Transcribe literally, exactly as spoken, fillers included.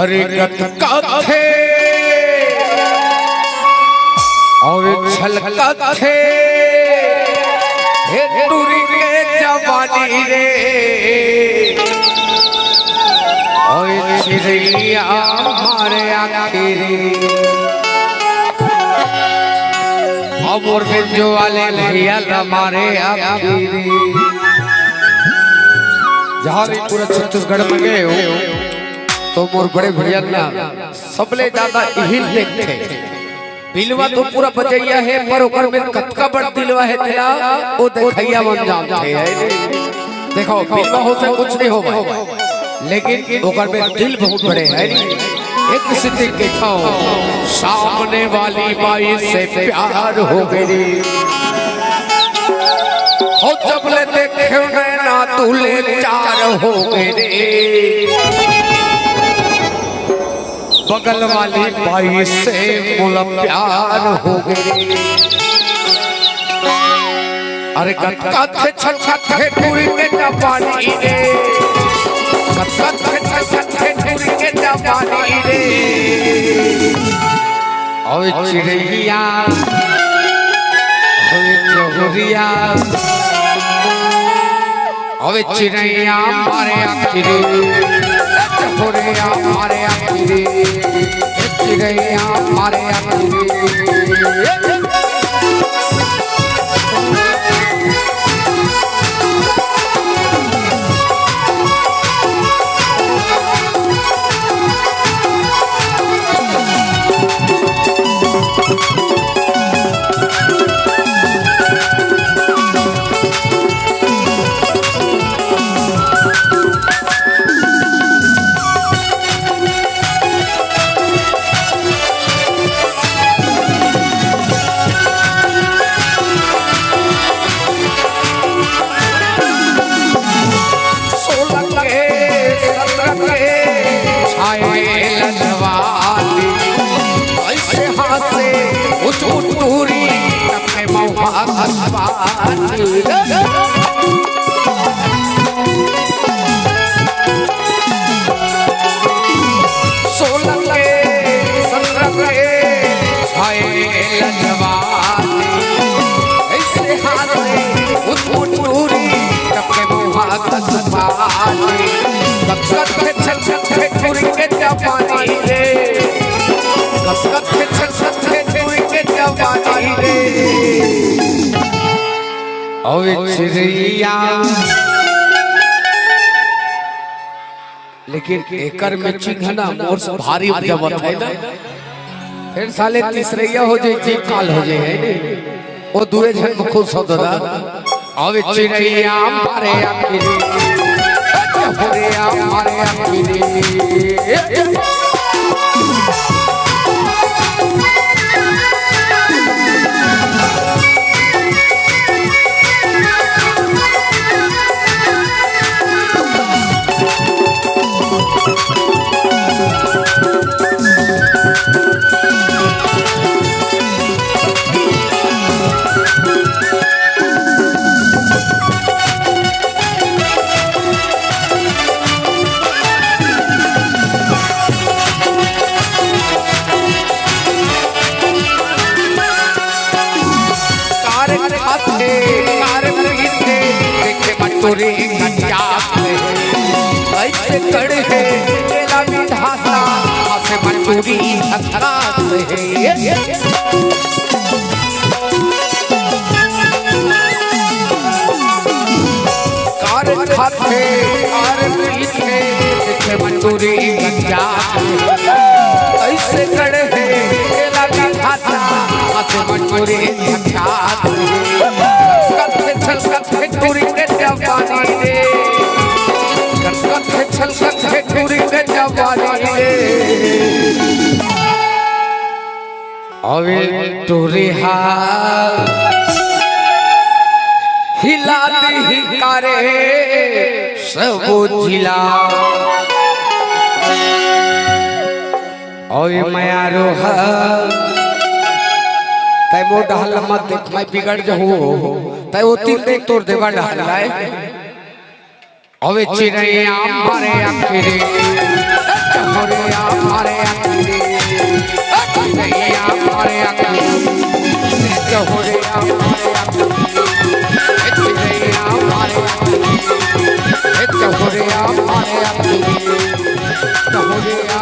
अरे गतकाथे अउ छलकाथे, हे टूरी के जवानी रे, अउ चिरैया मारे आँखी रे। अउ मोर बेंजो वाले भैया ला मारे आँखी रे। जहाँ भी पूरा छत्तीसगढ़ में गए हो, तो मोर बड़े भैया ना सबले ज्यादा इही देखथे। बिलवा तो पूरा बजैया हे, पर ओकर में कतका बड़ दिलवा हे तेला, ओ देखैया मन जानथे, है नी? देखो, बिलवा हो से कुछ नहीं होगा, लेकिन ओकर में दिल बहुत बड़े है नी। एक सिद्धि के छाओ, सामने वाली बाई से प्यार हो गई रे। हो जब ले देखे नैना तू ले चार हो गए रे। बगल वाली बाई से मोला प्यार हो गए। अरे गतकाथे छलकाथे टूरी के जवानी रे, गतकाथे छलकाथे टूरी के जवानी रे। अउ चिरैया, अउ चहुरिया, अउ चिरैया मारे आँखी रे, चहुरिया मारे आँखी रे, चिरैया मारे आँखी रे। सोलह के, सत्रह के, छाए लजवाली, ऐसे हाथ से उठ उठ टूरी, तब के मौका आसमानी। सोलह के, सत्रह के, छाए लजवाली, ऐसे हाथ से उठ उठ टूरी, तब के मौका आसमानी। गतकाथे छलकाथे टूरी के जवानी रे, गतकाथे छलकाथे टूरी के जवानी रे। अउ चिरैया, लेकिन एकर में चिन्हना मोर से भारी उपजावत है ना। फिर साले तीसरैया हो जाए, जी काल हो जाए, है नी? ओ दुए झन में खुश हो दादा। अउ चिरैया मारे आँखी रे, चहुरिया मारे आँखी रे। कार खाथे, कार पीथे, देखे मटोरी गंजा पे। ऐसे कड़े है, केला विधाता, हाथे मटोरी धक्का से है। कार खाथे, कार पीथे, देखे मटोरी गंजा पे। ऐसे कड़े है, केला विधाता, हाथे मटोरी धक्का से। गतकाथे छलकाथे टूरी के जवानी रे, गतकाथे छलकाथे टूरी के जवानी रे। अउ टूरी हा हिला दिही का रे सबो जिला। अउ मयारो हा, तैं मोर डहर ला मत देख, मैं बिगड़ जहूँ। तैं ओ तीर देख, तोर देवा डहर लाए। अउ चिरैया मारे आँखी रे, चहुरिया मारे अकली, चिरैया मारे अकली, चहुरिया मारे अकली, चिरैया मारे अकली, चहुरिया मारे अकली, चहुरिया